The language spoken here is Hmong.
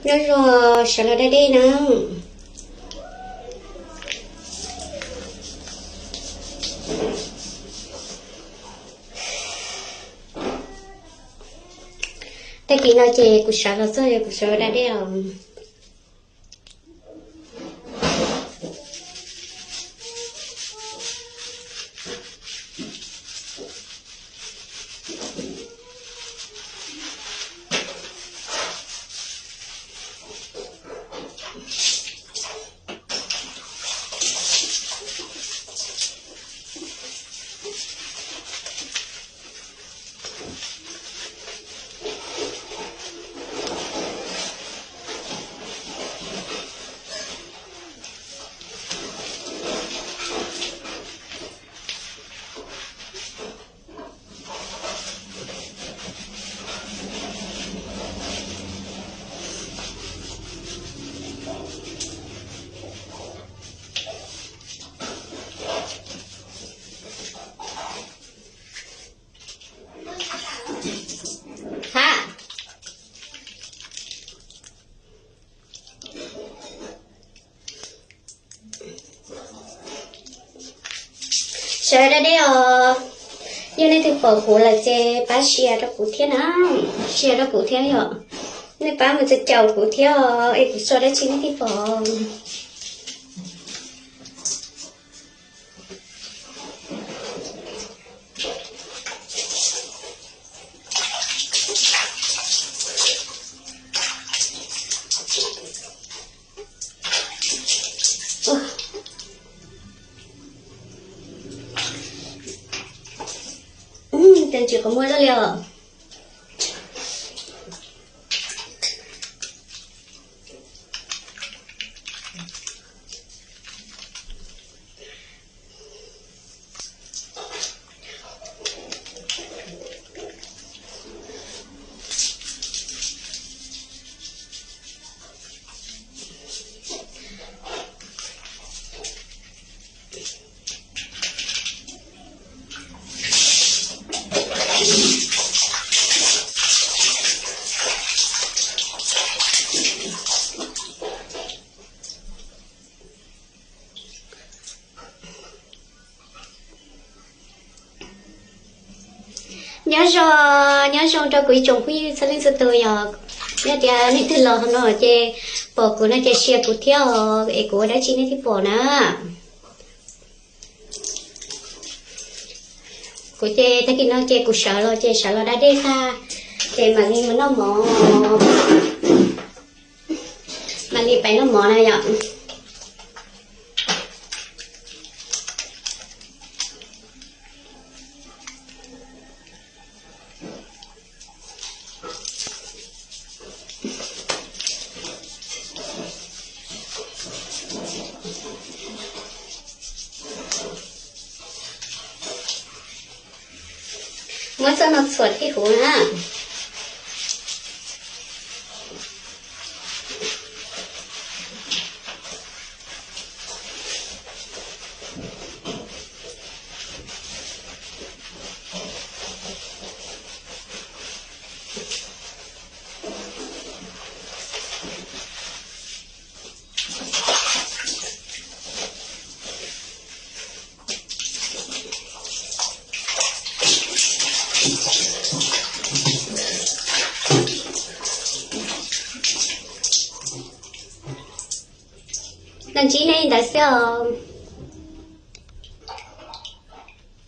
Nyob zoo, sawv los da dej na. Tag kis no ces kuv sawv los txog, kuv sawv da dej os. Ha, sawv da dej os. Yog nej twg pom kuv lawm ces pab share rau kuv thiab na. Share rau kuv thiab yom. Nej pab mus caum kuv thiab os, es kuv tso dab tsi nej thiaj pom. Ces tsis qhov muag li os. Nyob zoo, nyob zoo rau kuv ib tsoom phooj ywg txhua leej txhua tus yom. Yog tias nej twg los no ces pom kuv no ces share kuv thiab os, es kuv ua dab tsi nej thiaj pom na. Kuv ces tag kis no ces kuv sawv los ces sawv los da dej tag, ces mam li mus noj mov, mam li pais noj mov na yom. Muab txoj no txhuam thiab huv na. Los ntsib nej li ntawd xwb os.